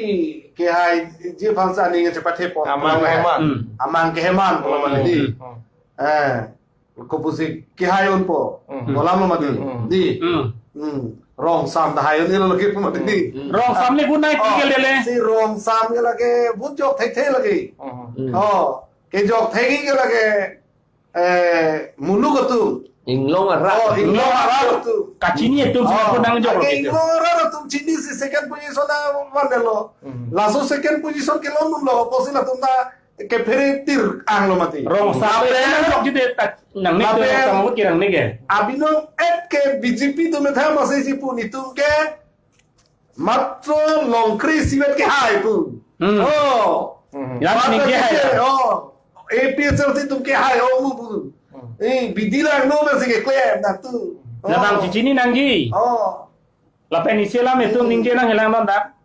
kehai ji aphan si aning chepathe pon. Amang Amang keheman. Hmm. Amang keheman, Hmm. Amang di. Hmm. Eh, kopusi kehai unpo. Hmm. Bolam lo mati. Hmm. Di. Hmm. Hmm. Rong sam dah hai un lo lagi mati di. Hmm. Rong sam le gunai Oh, tigel dele. Si rong sam ke lagi but jok thek thek lagi. Hmm. Hmm. Oh, kejok thek ke lagi eh, muluk atum. Inglong arat. Oh, inglong arat atum. Kachini atum Oh, sila pun nang jok ake gitu. Inglong arat atum chinisi second position na mandelo. Hmm. Laso second position ke londun lo, posi latum ta kephere tir ang lo mati. Rong sam Lapen le nang jok gitu ta nang ni Lapen tu sama mut kirang ni ke. Abinong et ke B J P atum metham asi si pu netum ke matro longkri sivet kehai pu. Hmm. Oh. Hmm. Yang Matro ni kehai. Kehai, oh. A P H L C atum kehai, oh, mu pu. Hmm. Eh, bidi lang no masi keklem dak tu. Labang Oh. Chinine nangji. Oh. Lapen isi alam itu Hmm. ningje nang helang non dak.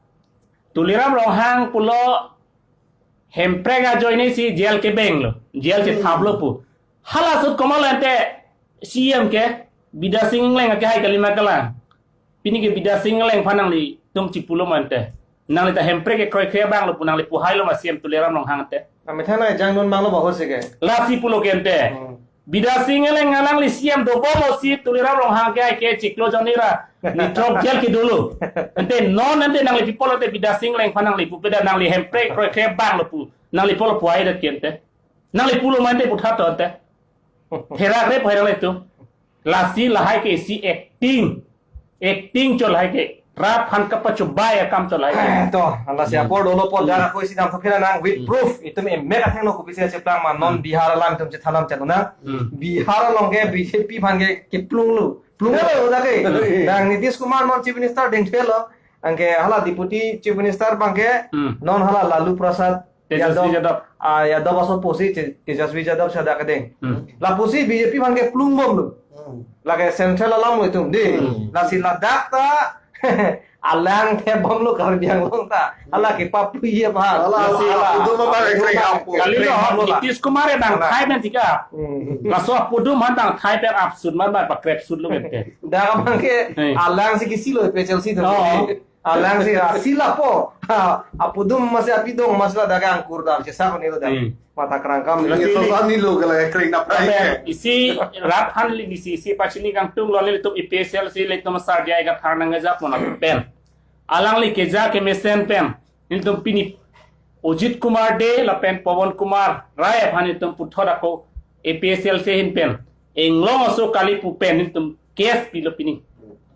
Tuliram Ronghang pulo Hemprek ajoine si jail kebeng lo. Jail Hmm. chethap lo pu. Hala sut komal ante C M ke Bidya Sing Engleng ke hai kalima kalang. Pini ke Bidya Sing Engleng aphan nanglitum chipulo mante. Nangli ta Hemprek ke kroikre abang lo pu nangli puhai lo ma C M Tuliram Ronghang te. Amethan ai jang nun bang lo bahur si ke. Lasi pulo ke ante. Hmm. Bidya Sing Engleng alangli C M dobom o si Tuliram Ronghang ke ai ke chiklo jonira. Ni trop jail ke dulu. Ante non ante nangli people ante Bidya Sing Engleng aphan nangli pupe da nangli Hemprek kroikre abang lo pu. Nangli pulo puhai da ke ante. Nangli pulo mante puthat to ante. Therak re phai nangli tu. Lasi lahai ke isi acting. Acting cho lahai ke. Rat aphan kapachubai akam cho lahai ke. To, lasi Hmm. apor dolo por Hmm. dak ako isi dam thokira nang with Hmm. proof. Itum emek atheng lo kopisi cheplang ma non Hmm. Bihar alam itum chethan alam chetuna. Hmm. Bihar along ke B J P aphan ke keplung lo. Plung lo dak ke. Hmm. Dang Nitish Kumar non Chief Minister dengthe lo. Anke hala Deputy Chief Minister abang ke Hmm. non hala Lalu Prasad Tejaswi Yadav. Yadav. Ah, Yadav aso pusi Te-, Tejaswi Yadav sada kedeng. Hmm. Lapusi B J P aphan ke plung bom lo. Hmm. Lake central alam lo itum di. Hmm. Lasi ladak ta alang the bom lo Karbi Anglong ta. Hala ke papu ye ba. Hala, hala, Lasi hala, hala. Itu mah balik kering kampung. Kali lo, Kering kampung lah. Nitish Kumar ya dang Hala. Thai dan tiga. Hmm. Laso pudum han dang Thai per absurd man ba pakrep sud lo kente. Dak abang ke Hey. alang si kisi lo A P H L C tu. Oh. Alang si, ah, si lapo. Ha, apudum masi apidong masi la dagang kurdam. Chesa ko nilo dak. Hmm. Mata kerangkam Lasi nilo. Ini so sa nilo kala kering nap Ape, rai. Isi rat han li isi, isi pachini kangtung lo nelitum A P H L C nelitum sar dia ega thar nang ngejap mona pen. Alangli keja kemesen pen. Nelitum pini Ajit Kumar Dey lapen Pawan Kumar Rai aphan nelitum puthot ako A P H L C ahin pen. Inglong aso kali pu pen nelitum case pilo pini.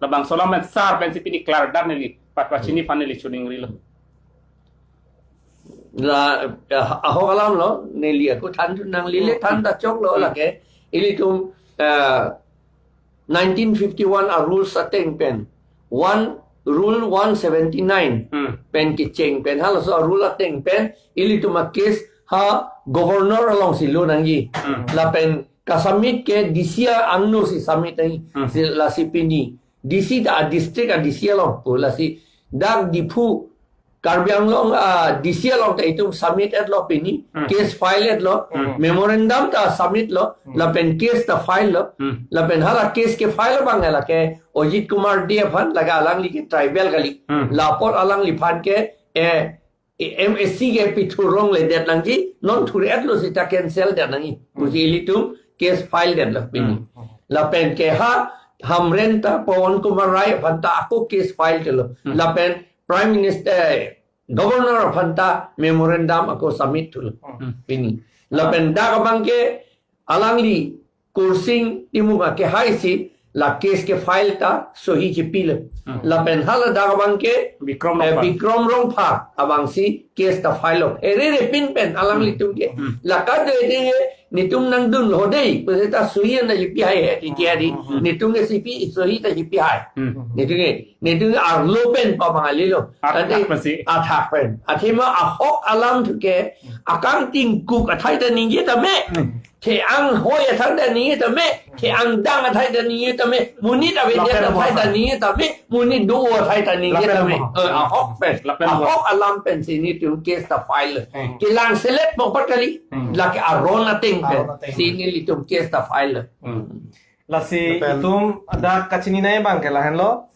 Labangso alam pen sar pensi pini klardak neli. Patpachini aphan neli chuning rilo. La, eh, ahok alam lo, neli ako than tu nang lile Hmm. than ta chok lo Hmm. lake. Ilitum, eh, nineteen fifty-one a rules ateng pen. One, rule one seventy-nine Hmm. pen kecheng pen. Halaso a rule ateng pen. Ilitum a case ha governor along si lo nangji. Hmm. Lapen kasubmit ke D C angno si submit nangji. Hmm. Si lasi pini. D C ta a district a D C along. Pu lasi dak Diphu Karbi Anglong, ah, D C along ta itum submit et lo pini, Hmm. case file et lo, Hmm. memorandum ta submit lo, Hmm. lapen case ta file lo, Hmm. lapen hala case ke file lo bang lake Ajit Kumar Dey aphan lake alangli ke tribal kali. Hmm. Lapor alangliphan ke, eh, M A C ke pithurlongledet nangji, non thur-etlo seta cancel det nangji. Hmm. Pusi ilitum case file detlo pini. Hmm. Lapen ke ha Hamren ta, Pawan Kumar Rai aphan ta ako case file thulo. Hmm. Lapen Prime Minister, eh, Governor aphan ta memorandum ako submit thulo. Hmm. Pini. Lapen dak abang ke alangli Kursing Timung akehai si la case ke file ta sohi chepilo. Hmm. Lapen haladak abang ke, Bikram eh, Rongphar. Bikram Rongphar abang si case ta file lo. Ere repin pen alanglitum ke. Hmm. La kado ede ke netum nangdunlo dei, pusi ta sohi na chepihai he, titi hari. Hmm. Netum ke sipi sohi ta chepihai. Hmm. Netum ke, netum ke arlo pen pa bangali lo. Athak Ante pensi. Athak pen. Athema ahok alam thu ke, akangting kuk athai ta ningje tame. Hmm. The-ang hoi athai ta ningje tame, the-ang dang athai ta ningje tame, monit avedet Lapen athai ta mo. Ningje tame, monit do athai ta ningje Lapen tame. Mo. Eh, ahok pen. Lapen mo. Ahok alam pensi netum case ta file. Hmm. Kelang selet mo pat kali. Hmm. Lake aron ateng pen. Aron ateng. Si nelitum case ta file. Hmm. Lasi Lapen itum ada kachini nai abang ke lahenlo.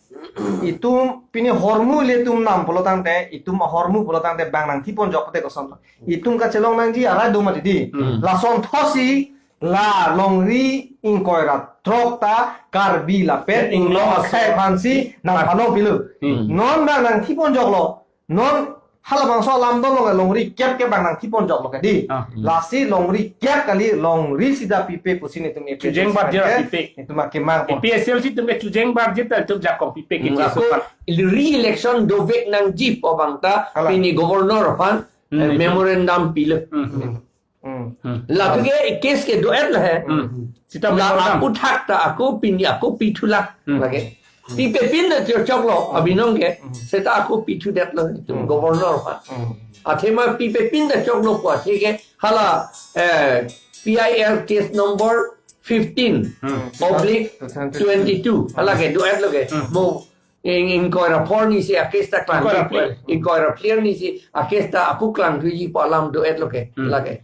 Itum pini ahormu ilitum nam pulo tangte, itum ahormu pulo tangte bang nangthipon jok pute koson. Itum kachelong nangji arai do mati dei. Hmm. Lason thotsi la longri ingkoi ra throk ta Karbi lapen Inglong akhei aphansi nangphanong pilo. Hmm. Non bang nangthipon joklo. Non halabangso alam do long longri kep ke bang nangthipon joklo ke dei. Ah. Lasi longri kep kali, longri sida pipe pusi netum A P H L C chujeng barjir ke, pipe. Netum akemang A P H L C atum ke chujeng barjir ta netum jakong pipe ke Hmm, jesu ako pan. Re-election dovek nangji pu abang ta Hala. Pini governor aphan, Hmm, eh, netum. Memorandum pilo. Hmm. Hmm. Hmm. Lapu ke case ke do-et lo he. Hmm. Sita La memorandum. Aputhak ta ako pini ako pithu la. Hmm. Lake. Pipe pin ta choklo abinong ke. Hmm. Seta ako pithu det lo itu Hmm. governor pa. Hmm. Athema pipe pin ta choklo pa. Athe ke hala, eh, P I L case number fifteen Hmm. oblique twenty-two. Hala ke do-et lo ke. Hmm. Mo ing, ingkoi ra phli arni si a case ta klang Ingkoi ra phli. Ingkoi ra phli arni si a case ta ako klang tuji pu alam do-et lo ke. Hmm. Lake.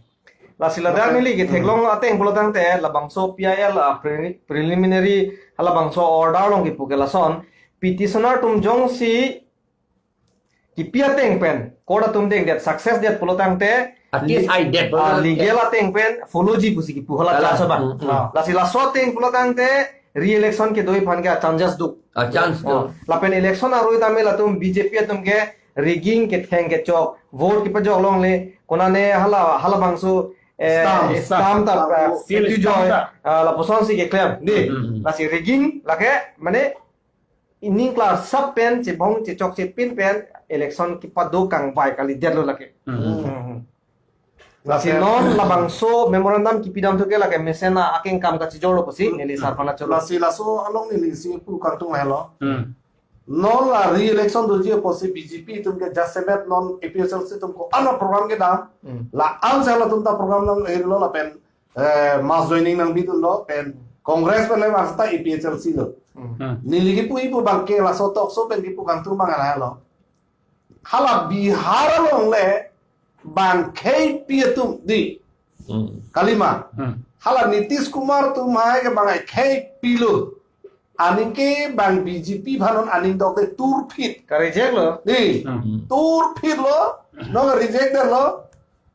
Lasi ladak neli ke theklong ateng pulo tangte labangso P I L, ah, pre-, preliminary halabangso order along kipu ke lason petitioner atum jongsi kipi ateng pen court atum dengdet success det pulo tangte A case le-, haidet pulo ah, tangte. Legal ateng pen follow ji pusi kipu hala Hala. Chance abang. Hmm, hmm. Ah, lasi laso ateng pulo tangte re-election kedo aphan ke chances do. Ah, chance do. Oh, lapen election arui tame latum B J P atum ke rigging ketheng kechok, vote kepajok longle, konane hala, halabangso, eh, Stamp, stamp stamp. Ta, eh, Seal petu stamp joy, ta. Ah, lapuson si keklem. Dei, Hmm, hmm. Lasi rigging, lake, mane, ining klar sap pen, chebong, chechok, chepin pen, election kepado kangvai kalidet lo lake. Hmm. Hmm, hmm. Lasi Lapen non labangso memorandum kipidam thu ke lake mesen akengkam kachijorlo pusi, Hmm. Neli sar aphan choro. Lasi laso along neli isi pu kangtung lahelo. Hmm. Non la re-election doji apotsi B J P atum ke jasemet non A P H L C atum ko-an a program kedam. Hmm. La-an si halatum ta program nang-irlo lapen, eh, mass joining nangbidunlo pen Congress pen le mas ta A P H L C lo. Hmm. Hmm. Neli kipu ipu abang ke laso talk show pen kipu kangtung abang lahelo. Hala Bihar along le bang khei pi atum dei. Hmm. Kalima. Hmm. Hala Nitish Kumar atum hai ke bang khei pilo. Aning ke bang B J P aphan non aning dokde turphit. Ka-reject lo. Dei. Hmm. Turphit lo. Non reject det lo.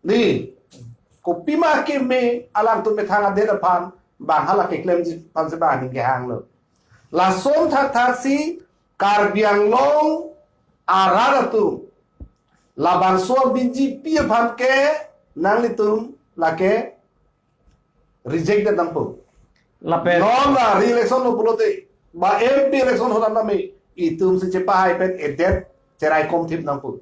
Dei. Kopima keme alangtum methang adet aphan bang hala keklemji aphan si bang aning kehanglo. Lason thakthak si Karbi Anglong arat atum labangso B J P aphan ke nanglitum lake reject det nangpo. Lapen non la re-election lo pulote ba M P election holan tame itum si chepahai pen edet cheraikom thip nangpo.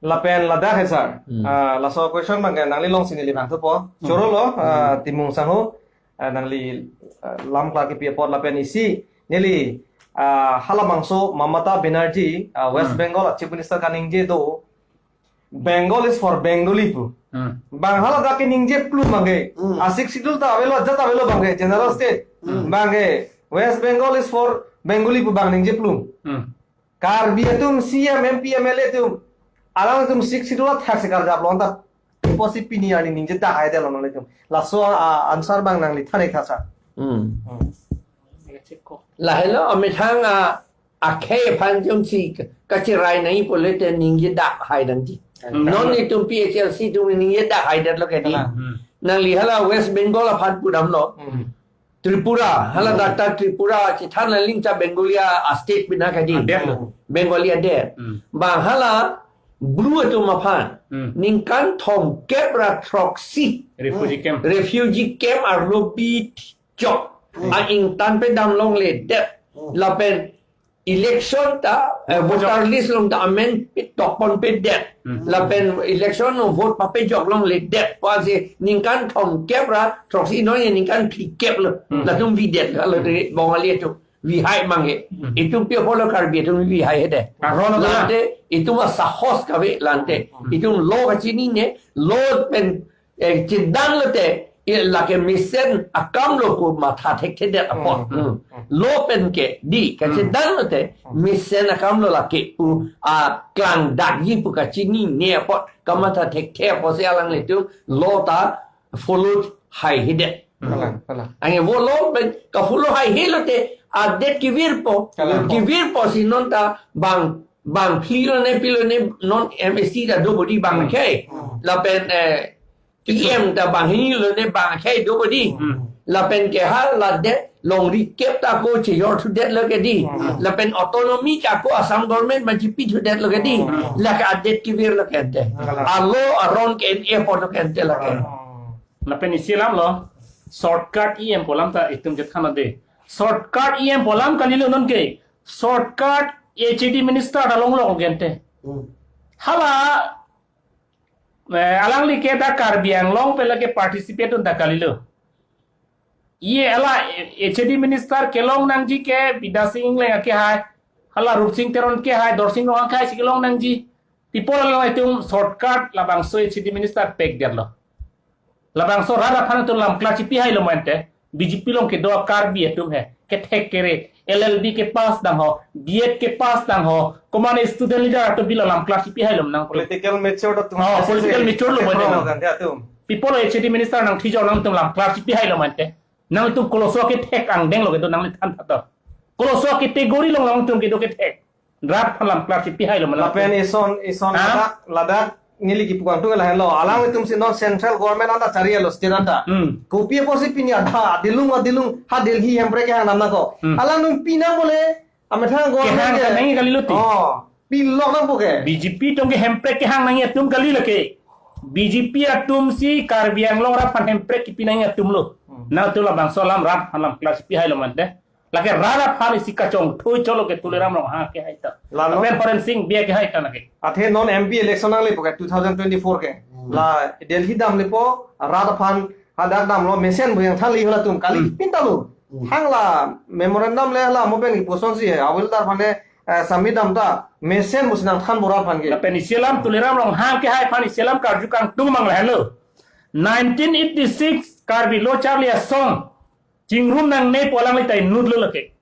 Lapen ladak he sir. Hmm. Ah, laso question abang ke nangli along si neli vangthupo. Hmm. Choro lo, ah, Hmm. Timung sangho, ah, nangli, ah, lam klar kipi apot lapen isi neli, ah, halabangso Mamata Banerjee, ah, West Hmm. Bengal a Chief Minister kaningje do Bengal is for Bengali pu. Hmm. Bang haladak ke ningje plum abang ke. Hmm. A Sixth Schedule ta avelo, ajat avelo abang ke, general state. Hmm. Abang ke West Bengal is for Bengali pu abang ningje plum. Hmm. Karbi atum C M, M P, M L A atum, alangtum Sixth Schedule athak si karjap lo, anta pusi pini arni ningje dak hai det lo nanglitum. Laso, ah, answer abang nangli than-ik tha sir. Hmm. Hmm. Lahelo amethang, ah, akhei aphan jongsi kacherai nangji pulote ningje dak hai nangji. Hmm. Non itum P H L C atum ningje dak haidetlo ke di. Kalang. Hmm. Nangli hala West Bengal aphan pudamlo. Hmm. Tripura, hala Hmm. Doctor Tripura, chethan aling cha Bengali a state pina ke di. Adet lo. Bengali adet. Hmm. Bang hala Bru atum aphan. Hmm. Ningkan thomkep ra throksi. Refugee camp. Refugee camp arlo bi chok. Hmm. A-ingtan pedam longledet. Hmm. Lapen election ta, eh, Vote voter list along ta amen pi tokpon pedet. Hmm. Lapen election along vote papejok longledet. Pusi ningkan thomkep ra throksi, non ningkan phlikep lo. Hmm. Latum videt lo, lo de Bongali atum. Vihai mangke. Hmm. Itum pi apotlo Karbi atum vihai hede. Aron lo. Lante itum asahos kave lante. Hmm. Itum law kachinine, law pen, eh, chedan lote, i lake mesen akam lo pu matha thekthedet apot. Hmm. Hmm. Law pen ke di, Hmm. kachedan lote, Hmm. mesen akam lo lake pu, a, klangdakji pu kachinine apot, kamatha thekthe apotsi alanglitum law ta follow haihedet. Kalang, kalang. Anke vo law pen ka-follow haihe lote adet kevirpo. Kalang. Kevirpo si non ta bang, bang phli lone pilo ne non M A C ta do bodi bang Hmm. ke. Hmm. Lapen, eh, E M ta bang hini lone bang ke do bodi. Hmm. Lapen ke hala de longri kep ta ako chejor thudet lo ke di. Hmm. Lapen autonomy ta ako Assam government ma chipi thudet lo ke di. Hmm. Lake adet kevir lo ke ante. Kalang. A law aron ke en apot lo ke ante lake. Hmm. Lapen isi alam lo, shortcut E M pu alam ta itum chethan de. Shortcut E M pu alam kalilo non ke. Shortcut H A D minister ta longlo ke ante. Hmm. Hala, eh, alangli ke ta Karbi Anglong pen lake participate un ta kalilo. Ye hala H A D minister kelong nangji ke Bidya Sing Engleng akehai, hala Rupsing Teron akehai, Dorsing Ronghang akehai si kelong nangji. Pi apot alanglitum shortcut labangso H A D minister pekdetlo. Labangso rat aphan atum lam class chipi hailo mante. B J P along kedo Karbi atum he. Kethek kere. L L B kepass dang ho. B Ed kepass dang ho. Komat student leader atum bilo lam class chipi hailo nang. Political mature atum. Oh, political mature lo mante. Kan dia atum. Pi apot H A D minister nangthijor nangtum lam class chipi hailo mante. Nangtum koloso kethek angdeng lo kedo nangli than tha to. Koloso category along nangtum kedo kethek. Rat aphan lam class chipi hailo mane. Lapen ison, ison Ha? Ladak, ladak neli kipu kangtung lahenlo. Alanglitum si non central government anta chari-etlo state anta. Hmm. Kopi apotsi pini adha, adilung, adilung, ha Delhi hemprek kehang dam nangkok. Hmm. Alangtum pini bole, amethang government Kehang ke. Kan nangji kalilo ti. Oh, pilok nangpo ke. B J P atum ke hemprek kehang nangji atum kali lake. B J P atum si Karbi Anglong rat aphan hemprek kipi nangji atum lo. Hmm. Nangtum labangso alam rat aphan lam class chipi hailo mante. Lake rat aphan isi kachongthui cholo ke Tuliram Ronghang akehai ta. Lalo. Lapen Horensing Bey akehai ta lake. Athe non M P election nanglepo ke two thousand twenty-four ke. Hmm. La Delhi damlepo rat aphan hadak damlo mesen bu yang thanli halatum kali Hmm. pinta lo. Hmm. Hang la memorandum le la mo pen kipusonsi hawildar aphan, eh, submit dam ta mesen bu si nangthanpo rat aphan ke. Lapen isi alam Tuliram Ronghang akehai aphan isi alam karju kangtung mang lahenlo. Nineteen eighty-six Karbi Lo Charli Asong chingrum nangne pu alangli ta inutlo lake.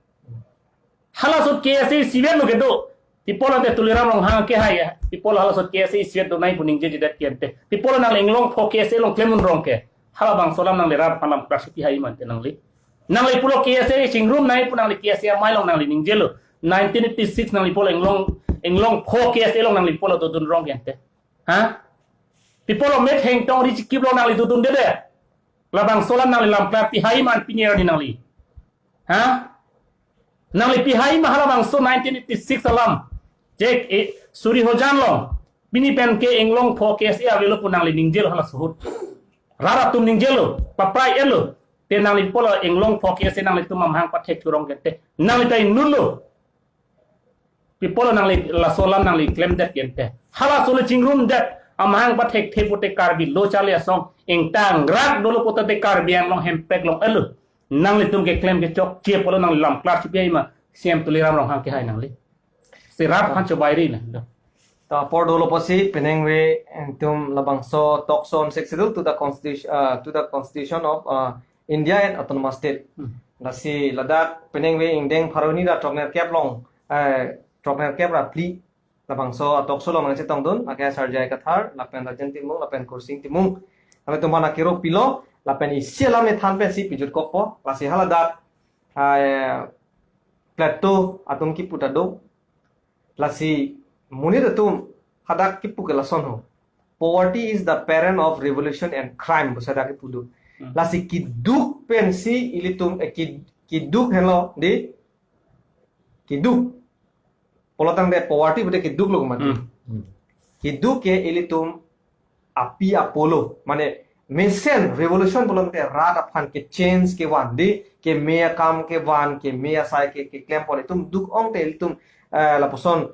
Halaso K S A isivet lo kedo. Pi apot ante Tuliram Ronghang akehai ya. Pi apot halaso K S A isivet do nangji pu ningjejedet ke ante. Pi apot nangli inglong pho K S A along klemdun rong ke. Halabangso alam nangli rat aphan lam class chipi hai mante nangli. Nangli pulo K S A chingrum nangji pu nangli K S A amei along nangli ningjelo. Nineteen eighty-six nangli pulo inglong, inglong pho K S A along nangli pulo dodun rong ke ante. Ha? Pi apot metheng tong ri chikip along nangli dodundedet. Labangso alam nangli lam class chipi hai man pini arni nangli. Ha? Nangli chipi hai ma halabangso nineteen eighty-six alam. Chek, eh, suri hojan along. Pini pen ke inglong pho K S A avelo pu nangli ningjelo halaso ahut. Rat atum ningjelo, paprai-etlo. Te nangli pulo inglong pho K S A nanglitum amahang pathek thu rong ke te. Nangli ta inutlo. Pi apot nangli laso alam nangli klemdet ke ante. Halaso le chingrumdet amahang pathekthek pute Karbi Lo Charli Asong ingtang rak dolo pute te Karbi Anglong hemprek long-etlo. Nanglitum keklem kechokche pulo nangli lam class chipi hai ma C M Tuliram Ronghang akehai nangli. Si rat aphan chobairi na. Ta apor dolo pusi penang ave itum labangso talk show on Sixth Schedule to the constitution, uh, to the constitution of, uh, India and autonomous state. Hmm. Lasi ladak penang ave ingdeng pharo hini ra throknerkep along, eh, throknerkep ra phli labangso a talk show along nangchetongdun, ake Sarjai Kathar, lapen Rajen Timung, lapen Kursing Timung. Lapen ilitum aphan akero pilo, lapen isi alam ethan pensi pijutkokpo, lasi haladak, eh, Plateau atum kipu ta do, lasi monit atum hadak kipu ke lason ho. "Poverty is the parent of revolution and crime," pu seta kepu do. Hmm. Lasi keduk pensi ilitum, eh, ki-, keduk henlo, dei. Keduk. Pulo tangte poverty pute keduk lo mati. Hmm. Keduk ke ilitum api apolo. Mane mesen revolution pulo tangte rat aphan kechange kevan, dei, keme akam kevan, keme asai ke, keklem pon, itum duk ong te ilitum, eh, lapuson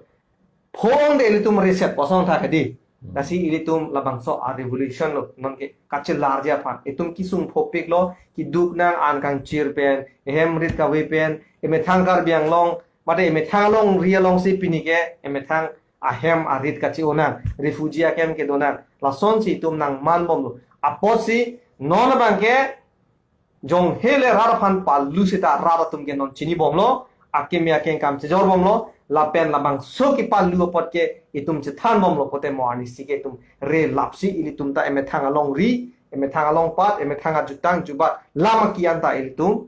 phong te ilitum reset posong tha ke, dei. Hmm. Lasi ilitum labangso a revolution lo, non ke kachelarji aphan. Itum kesung phopik lo, keduk nang an kangchir pen, ehem rit kave pen, emethang Karbi Anglong, mate emethang alongri alongsi pini ke, emethang ahem arit kachi-o nang, refugee ahem kedo nang. Lasonsi itum nangman bomlo. Apotsi non abang ke, jong hele rat aphan palu seta rat atum ke non chini bomlo, akeme akeng kam chejor bomlo, lapen labangso kepalu apot ke itum chethan bomlo, pote mo arnisi ke itum relapsi ilitum ta emethang alongri, emethang alongpat, emethang ajutang jubat lam aki-an ta ilitum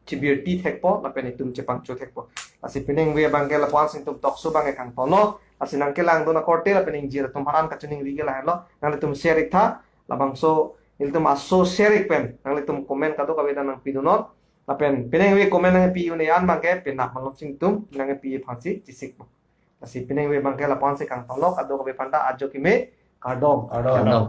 chibirti thekpo, lapen itum chepangcho thekpo. Lasi peningve abang ke lapu-ansi itum tokso abang ke kangtonlo, lasi nangkelangdun akorte lapen ingjir atum aphan an kachiningri ke lahenlo, nanglitum share ik tha, labangso ilitum aso share ik pen, nanglitum comment kadokave ta nangpidunnon. Lapen peningve comment nangpi un-e an abang ke penap malom sing itum nangpi aphansi chesikpo. Lasi peningve abang ke lapu-ansi kangtonlo, kadokave aphanta ajo keme, kardom. Kardom. Kardom.